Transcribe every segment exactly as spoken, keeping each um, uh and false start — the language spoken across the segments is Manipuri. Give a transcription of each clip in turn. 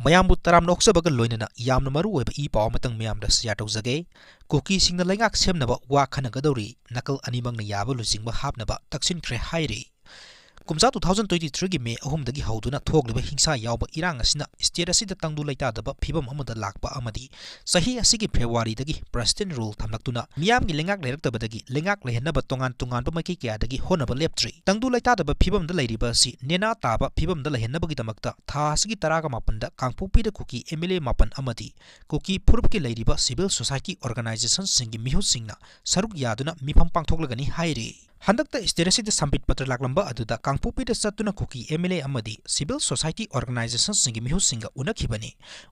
ꯃꯌꯥꯝꯕꯨ ꯇꯔꯥꯝꯅ ꯑꯣꯛꯆꯕꯒ ꯂꯣꯏꯅꯅ ꯌꯥꯝꯅ ꯃꯔꯨ ꯑꯣꯏꯕ ꯏ ꯄꯥꯎ ꯑꯃꯇꯪ ꯃꯌꯥꯝꯗ share ꯇꯧꯖꯒꯦ꯫ ꯀꯨꯀꯤꯁꯤꯡꯅ ꯂꯩꯉꯥꯛ ꯁꯦꯝꯅꯕ ꯋꯥ ꯈꯟꯅꯒꯗꯧꯔꯤ, ꯅꯥꯀꯜ ꯑꯅꯤꯃꯛꯅ ꯌꯥꯕ ꯂꯨꯆꯤꯡꯕ ꯍꯥꯞꯅꯕ ꯇꯛꯁꯤꯟꯈ꯭ꯔꯦ ꯍꯥꯏꯔꯤ꯫ ꯀꯨꯝꯖꯥ two thousand twenty threeꯒꯤ May ꯑꯍꯨꯝꯗꯒꯤ ꯍꯧꯗꯨꯅ ꯊꯣꯛꯂꯤꯕ ꯍꯤꯡꯁꯥ ꯌꯥꯎꯕ ꯏꯔꯥꯡ ꯑꯁꯤꯅ state ꯑꯁꯤꯗ ꯇꯪꯗꯨ ꯂꯩꯇꯥꯗꯕ ꯐꯤꯕꯝ ꯑꯃꯗ ꯂꯥꯛꯄ ꯑꯃꯗꯤ ꯆꯍꯤ ꯑꯁꯤꯒꯤ Februaryꯗꯒꯤ President rule ꯊꯝꯂꯛꯇꯨꯅ ꯃꯤꯌꯥꯝꯒꯤ ꯂꯩꯉꯥꯛ ꯂꯩꯔꯛꯇꯕꯗꯒꯤ ꯂꯩꯉꯥꯛ ꯂꯩꯍꯟꯅꯕ ꯇꯣꯉꯥꯟ ꯇꯣꯉꯥꯟꯕ ꯃꯥꯏꯀꯩ ꯀꯌꯥꯗꯒꯤ ꯍꯣꯠꯅꯕ ꯂꯦꯞꯇ꯭ꯔꯤ꯫ ꯇꯪꯗꯨ ꯂꯩꯇꯥꯗꯕ ꯐꯤꯕꯝꯗ ꯂꯩꯔꯤꯕ ꯑꯁꯤ ꯅꯦꯅꯥ ꯇꯥꯕ ꯐꯤꯕꯝꯗ ꯂꯩꯍꯟꯅꯕꯒꯤꯗꯃꯛꯇ ꯊꯥ ꯑꯁꯤꯒꯤ ꯇꯔꯥꯒ ꯃꯥꯄꯟꯗ ꯀꯥꯡꯄꯣꯛꯄꯤꯗ ꯀꯨꯀꯤ MLA ꯃꯥꯄꯟ ꯑꯃꯗꯤ ꯀꯨꯀꯤ ꯐꯨꯔꯨꯞꯀꯤ ꯂꯩꯔꯤꯕ civil society organizationꯁꯤꯡꯒꯤ ꯃꯤꯍꯨꯠꯁꯤꯡꯅ ꯁꯔꯨꯛ ꯌꯥꯗꯨꯅ ꯃꯤꯐꯝ ꯄꯥꯡꯊꯣꯛꯂꯒꯅꯤ ꯍꯥꯏꯔꯤ꯫ ꯍꯟꯗꯛꯇ state ꯑꯁꯤꯗ ꯁꯝꯕꯤꯠ ꯄꯇ꯭ꯔ ꯂꯥꯛꯂꯝꯕ ꯑꯗꯨꯗ ꯀꯥꯡꯄꯣꯛꯄꯤꯗ ꯆꯠꯇꯨꯅ ꯀꯨꯀꯤ MLA ꯑꯃꯗꯤ civil society organizationꯁꯤꯡꯒꯤ ꯃꯤꯍꯨꯠꯁꯤꯡꯒ ꯎꯅꯈꯤꯕꯅꯤ꯫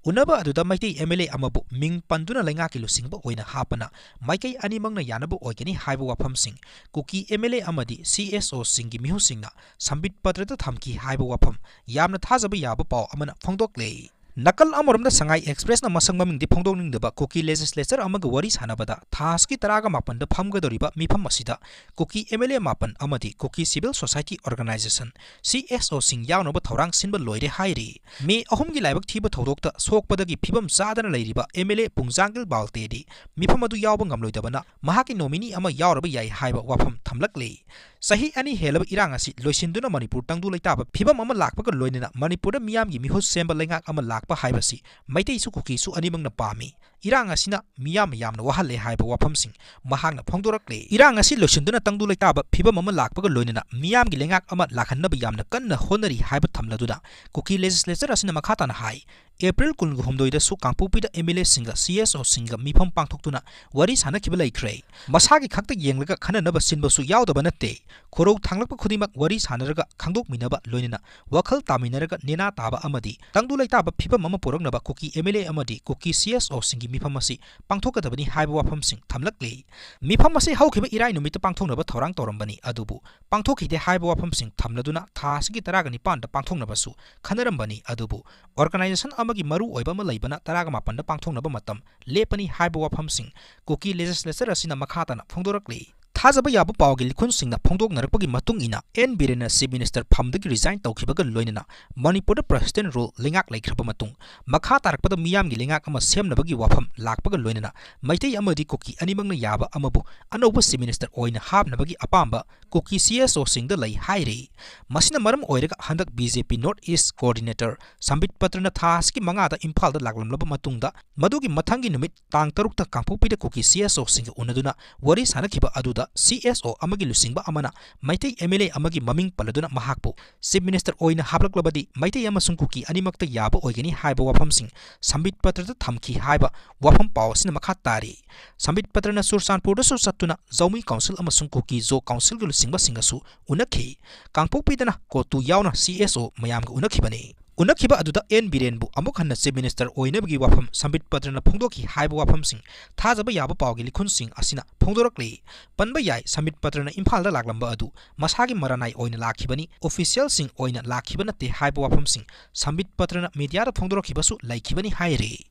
ꯎꯅꯕ ꯑꯗꯨꯗ ꯃꯩꯇꯩ MLA ꯑꯃꯕꯨ ꯃꯤꯡ ꯄꯟꯗꯨꯅ ꯂꯩꯉꯥꯛꯀꯤ ꯂꯨꯆꯤꯡꯕ ꯑꯣꯏꯅ ꯍꯥꯞꯄꯅ ꯃꯥꯏꯀꯩ ꯑꯅꯤꯃꯛꯅ ꯌꯥꯅꯕ ꯑꯣꯏꯒꯅꯤ ꯍꯥꯏꯕ ꯋꯥꯐꯝꯁꯤꯡ ꯀꯨꯀꯤ MLA ꯑꯃꯗꯤ CSOꯁꯤꯡꯒꯤ ꯃꯤꯍꯨꯠꯁꯤꯡꯅ ꯁꯝꯕꯤꯠ ꯄꯇ꯭ꯔꯗ ꯊꯝꯈꯤ ꯍꯥꯏꯕ ꯋꯥꯐꯝ ꯌꯥꯝꯅ ꯊꯥꯖꯕ ꯌꯥꯕ ꯄꯥꯎ ꯑꯃꯅ ꯐꯣꯡꯗꯣꯛꯂꯦ꯫ ꯅꯥꯀꯜ ꯑꯃꯔꯣꯝꯗ ꯁꯉꯥꯏ Expressꯅ ꯃꯁꯛ ꯃꯃꯤꯡꯗꯤ ꯐꯣꯡꯗꯣꯛꯅꯤꯡꯗꯕ ꯀꯨꯀꯤ legislature ꯑꯃꯒ ꯋꯥꯔꯤ ꯁꯥꯟꯅꯕꯗ ꯊꯥ ꯑꯁꯤꯒꯤ ꯇꯔꯥꯒ ꯃꯥꯄꯟꯗ ꯐꯝꯒꯗꯧꯔꯤꯕ ꯃꯤꯐꯝ ꯑꯁꯤꯗ ꯀꯨꯀꯤ MLA ꯃꯥꯄꯟ ꯑꯃꯗꯤ ꯀꯨꯀꯤ civil society organization, CSOꯁꯤꯡ ꯌꯥꯎꯅꯕ ꯊꯧꯔꯥꯡ ꯁꯤꯟꯕ ꯂꯣꯏꯔꯦ ꯍꯥꯏꯔꯤ꯫ May ꯑꯍꯨꯝꯒꯤ ꯂꯥꯏꯕꯛ ꯊꯤꯕ ꯊꯧꯗꯣꯛꯇ ꯁꯣꯛꯄꯗꯒꯤ ꯐꯤꯕꯝ ꯆꯥꯗꯅ ꯂꯩꯔꯤꯕ MLA ꯄꯨꯡꯖꯥꯡꯒꯤꯜ ꯕꯥꯜꯇꯦꯗꯤ ꯃꯤꯐꯝ ꯑꯗꯨ ꯌꯥꯎꯕ ꯉꯝꯂꯣꯏꯗꯕꯅ ꯃꯍꯥꯛꯀꯤ nominee ꯑꯃ ꯌꯥꯎꯔꯕ ꯌꯥꯏ ꯍꯥꯏꯕ ꯋꯥꯐꯝ ꯊꯝꯂꯛꯂꯤ꯫ ꯆꯍꯤ ꯑꯅꯤ ꯍꯦꯜꯂꯕ ꯏꯔꯥꯡ ꯑꯁꯤ ꯂꯣꯏꯁꯤꯟꯗꯨꯅ ꯃꯅꯤꯄꯨꯔ ꯇꯪꯗꯨ ꯂꯩꯇꯥꯕ ꯐꯤꯕꯝ ꯑꯃ ꯂꯥꯛꯄꯒ ꯂꯣꯏꯅꯅ ꯃꯅꯤꯄꯨꯔꯗ ꯃꯤꯌꯥꯝꯒꯤ ꯃꯤꯍꯨꯠ ꯁꯦꯝꯕ ꯂꯩꯉꯥꯛ ꯑꯃ ꯂꯥꯛꯄ ꯍꯥꯏꯕꯁꯤ ꯃꯩꯇꯩꯁꯨ ꯀꯨꯀꯤꯁꯨ ꯑꯅꯤꯃꯛꯅ ꯄꯥꯝꯃꯤ꯫ ꯏꯔꯥꯡ ꯑꯁꯤꯅ ꯃꯤꯌꯥꯝ ꯌꯥꯝꯅ ꯋꯥꯍꯜꯂꯦ ꯍꯥꯏꯕ ꯋꯥꯐꯝꯁꯤꯡ ꯃꯍꯥꯛꯅ ꯐꯣꯡꯗꯣꯔꯛꯂꯤ꯫ ꯏꯔꯥꯡ ꯑꯁꯤ ꯂꯣꯏꯁꯤꯟꯗꯨꯅ ꯇꯪꯗꯨ ꯂꯩꯇꯥꯕ ꯐꯤꯕꯝ ꯑꯃ ꯂꯥꯛꯄꯒ ꯂꯣꯏꯅꯅ ꯃꯤꯌꯥꯝꯒꯤ ꯂꯩꯉꯥꯛ ꯑꯃ ꯂꯥꯛꯍꯟꯅꯕ ꯌꯥꯝꯅ ꯀꯟꯅ ꯍꯣꯠꯅꯔꯤ ꯍꯥꯏꯕ ꯊꯝꯂꯗꯨꯅ ꯀꯨꯀꯤ legislature ꯑꯁꯤꯅ ꯃꯈꯥ ꯇꯥꯅ ꯍꯥꯏ, April ꯀꯨꯟꯒ ꯍꯨꯝꯗꯣꯏꯗꯁꯨ ꯀꯥꯡꯄꯣꯛꯄꯤꯗ MLAꯁꯤꯡꯒ CSOꯁꯤꯡꯒ ꯃꯤꯐꯝ ꯄꯥꯡꯊꯣꯛꯇꯨꯅ ꯋꯥꯔꯤ ꯁꯥꯟꯅꯈꯤꯕ ꯂꯩꯈ꯭ꯔꯦ꯫ ꯃꯁꯥꯒꯤ ꯈꯛꯇ ꯌꯦꯡꯂꯒ ꯈꯟꯅꯅꯕ ꯁꯤꯟꯕꯁꯨ ꯌꯥꯎꯗꯕ ꯅꯠꯇꯦ꯫ ꯈꯣꯔꯧ ꯊꯥꯡꯂꯛꯄ ꯈꯨꯗꯤꯡꯃꯛ ꯋꯥꯔꯤ ꯁꯥꯟꯅꯔꯒ ꯈꯪꯗꯣꯛꯃꯤꯟꯅꯕ ꯂꯣꯏꯅꯅ ꯋꯥꯈꯜ ꯇꯥꯃꯤꯟꯅꯔꯒ ꯅꯦꯅꯥ ꯇꯥꯕ ꯑꯃꯗꯤ ꯇꯪꯗꯨ ꯂꯩꯇꯥꯕ ꯐꯤꯕꯝ ꯑꯃ ꯄꯨꯔꯛꯅꯕ ꯀꯨꯀꯤ MLA ꯑꯃꯗꯤ ꯀꯨꯀꯤ CSOꯁꯤꯡꯒꯤ ꯃꯤꯐꯝ ꯑꯁꯤ ꯄꯥꯡꯊꯣꯛꯀꯗꯕꯅꯤ ꯍꯥꯏꯕ ꯋꯥꯐꯝꯁꯤꯡ ꯊꯝꯂꯛꯂꯤ꯫ ꯃꯤꯐꯝ ꯑꯁꯤ ꯍꯧꯈꯤꯕ ꯏꯔꯥꯏ ꯅꯨꯃꯤꯠꯇ ꯄꯥꯡꯊꯣꯛꯅꯕ ꯊꯧꯔꯥꯡ ꯇꯧꯔꯝꯕꯅꯤ, ꯑꯗꯨꯕꯨ ꯄꯥꯡꯊꯣꯛꯈꯤꯗꯦ ꯍꯥꯏꯕ ꯋꯥꯐꯝꯁꯤꯡ ꯊꯝꯂꯗꯨꯅ ꯊꯥ ꯑꯁꯤꯒꯤ ꯇꯔꯥꯒ ꯅꯤꯄꯥꯟꯗ ꯄꯥꯡꯊꯣꯛꯅꯕꯁꯨ ꯈꯟꯅꯔꯝꯕꯅꯤ, ꯑꯗꯨꯕꯨ organization ꯑꯃꯒꯤ ꯃꯔꯨ ꯑꯣꯏꯕ ꯑꯃ ꯂꯩꯕꯅ ꯇꯔꯥꯒ ꯃꯥꯄꯟꯗ ꯄꯥꯡꯊꯣꯛꯅꯕ ꯃꯇꯝ ꯂꯦꯞꯄꯅꯤ ꯍꯥꯏꯕ ꯋꯥꯐꯝꯁꯤꯡ ꯀꯨꯀꯤ legislature ꯑꯁꯤꯅ ꯃꯈꯥ ꯇꯥꯅ ꯐꯣꯡꯗꯣꯔꯛꯂꯤ꯫ ꯊꯥꯖꯕ ꯌꯥꯕ ꯄꯥꯎꯒꯤ ꯂꯤꯈꯨꯟꯁꯤꯡꯅ ꯐꯣꯡꯗꯣꯛꯅꯔꯛꯄꯒꯤ ꯃꯇꯨꯡ ꯏꯟꯅ, ꯑꯦꯟ ꯕꯤꯔꯦꯟꯅ Chief Minister ꯐꯝꯗꯒꯤ resign ꯇꯧꯈꯤꯕꯒ ꯂꯣꯏꯅꯅ ꯃꯅꯤꯄꯨꯔꯗ President rule ꯂꯩꯉꯥꯛ ꯂꯩꯈ꯭ꯔꯕ ꯃꯇꯨꯡ, ꯃꯈꯥ ꯇꯥꯔꯛꯄꯗ ꯃꯤꯌꯥꯝꯒꯤ ꯂꯩꯉꯥꯛ ꯑꯃ ꯁꯦꯝꯅꯕꯒꯤ ꯋꯥꯐꯝ ꯂꯥꯛꯄꯒ ꯂꯣꯏꯅꯅ ꯃꯩꯇꯩ ꯑꯃꯗꯤ ꯀꯨꯀꯤ ꯑꯅꯤꯃꯛꯅ ꯌꯥꯕ ꯑꯃꯕꯨ ꯑꯅꯧꯕ Chief Minister ꯑꯣꯏꯅ ꯍꯥꯞꯅꯕꯒꯤ ꯑꯄꯥꯝꯕ ꯀꯨꯀꯤ C S Oꯁꯤꯡꯗ ꯂꯩ ꯍꯥꯏꯔꯤ꯫ ꯃꯁꯤꯅ ꯃꯔꯝ ꯑꯣꯏꯔꯒ ꯍꯟꯗꯛ B J P North East Coordinator ꯁꯝꯕꯤꯠ ꯄꯇ꯭ꯔꯅ ꯊꯥ ꯑꯁꯤꯒꯤ ꯃꯉꯥꯗ ꯏꯝꯐꯥꯜꯗ ꯂꯥꯛꯂꯝꯂꯕ ꯃꯇꯨꯡꯗ, ꯃꯗꯨꯒꯤ ꯃꯊꯪꯒꯤ ꯅꯨꯃꯤꯠ ꯇꯥꯡ ꯇꯔꯨꯛꯇ ꯀꯥꯡꯄꯣꯛꯄꯤꯗ ꯀꯨꯀꯤ C S Oꯁꯤꯡꯒ ꯎꯅꯗꯨꯅ ꯋꯥꯔꯤ ꯁꯥꯅꯈꯤꯕ ꯑꯗꯨꯗ C S O ꯑꯃꯒꯤ ꯂꯨꯆꯤꯡꯕ ꯑꯃꯅ ꯃꯩꯇꯩ M L A ꯑꯃꯒꯤ ꯃꯃꯤꯡ ꯄꯜꯂꯗꯨꯅ ꯃꯍꯥꯛꯄꯨ Chief Minister ꯑꯣꯏꯅ ꯍꯥꯞꯂꯛꯂꯕꯗꯤ ꯃꯩꯇꯩ ꯑꯃꯁꯨꯡ ꯀꯨꯀꯤ ꯑꯅꯤꯃꯛꯇ ꯌꯥꯕ ꯑꯣꯏꯒꯅꯤ ꯍꯥꯏꯕ ꯋꯥꯐꯝꯁꯤꯡ ꯁꯝꯕꯤꯠ ꯄꯇ꯭ꯔꯗ ꯊꯝꯈꯤ ꯍꯥꯏꯕ ꯋꯥꯐꯝ ꯄꯥꯎ ꯑꯁꯤꯅ ꯃꯈꯥ ꯇꯥꯔꯤ꯫ ꯁꯝꯕꯤꯠ ꯄꯇ꯭ꯔꯅ ꯆꯨꯔꯆꯥꯟꯄꯨꯔꯗꯁꯨ ꯆꯠꯇꯨꯅ ꯖꯧꯃꯤ ꯀꯥꯎꯟꯁꯤꯜ ꯑꯃꯁꯨꯡ ꯀꯨꯀꯤ ꯖꯣ ꯀꯥꯎꯟꯁꯤꯜꯒꯤ ꯂꯨꯆꯤꯡꯕꯁꯤꯡꯒꯁꯨ ꯎꯅꯈꯤ꯫ ꯀꯥꯡꯄꯣꯛꯄꯤꯗꯅ ꯀꯣꯇꯨ ꯌꯥꯎꯅ C S O ꯃꯌꯥꯝꯒ ꯎꯅꯈꯤꯕꯅꯤ꯫ ꯎꯅꯈꯤꯕ ꯑꯗꯨꯗ ꯑꯦꯟ ꯕꯤꯔꯦꯟꯕꯨ ꯑꯃꯨꯛ ꯍꯟꯅ Chief Minister ꯑꯣꯏꯅꯕꯒꯤ ꯋꯥꯐꯝ ꯁꯝꯕꯤꯠ ꯄꯇ꯭ꯔꯅ ꯐꯣꯡꯗꯣꯛꯈꯤ ꯍꯥꯏꯕ ꯋꯥꯐꯝꯁꯤꯡ ꯊꯥꯖꯕ ꯌꯥꯕ ꯄꯥꯎꯒꯤ ꯂꯤꯈꯨꯟꯁꯤꯡ ꯑꯁꯤꯅ ꯐꯣꯡꯗꯣꯔꯛꯂꯤ꯫ ꯄꯟꯕ ꯌꯥꯏ, ꯁꯝꯕꯤꯠ ꯄꯇ꯭ꯔꯅ ꯏꯝꯐꯥꯜꯗ ꯂꯥꯛꯂꯝꯕ ꯑꯗꯨ ꯃꯁꯥꯒꯤ ꯃꯔꯥꯅꯥꯏ ꯑꯣꯏꯅ ꯂꯥꯛꯈꯤꯕꯅꯤ, officialꯁꯤꯡ ꯑꯣꯏꯅ ꯂꯥꯛꯈꯤꯕ ꯅꯠꯇꯦ ꯍꯥꯏꯕ ꯋꯥꯐꯝꯁꯤꯡ ꯁꯝꯕꯤꯠ ꯄꯇ꯭ꯔꯅ mediaꯗ ꯐꯣꯡꯗꯣꯔꯛꯈꯤꯕꯁꯨ ꯂꯩꯈꯤꯕꯅꯤ ꯍꯥꯏꯔꯤ꯫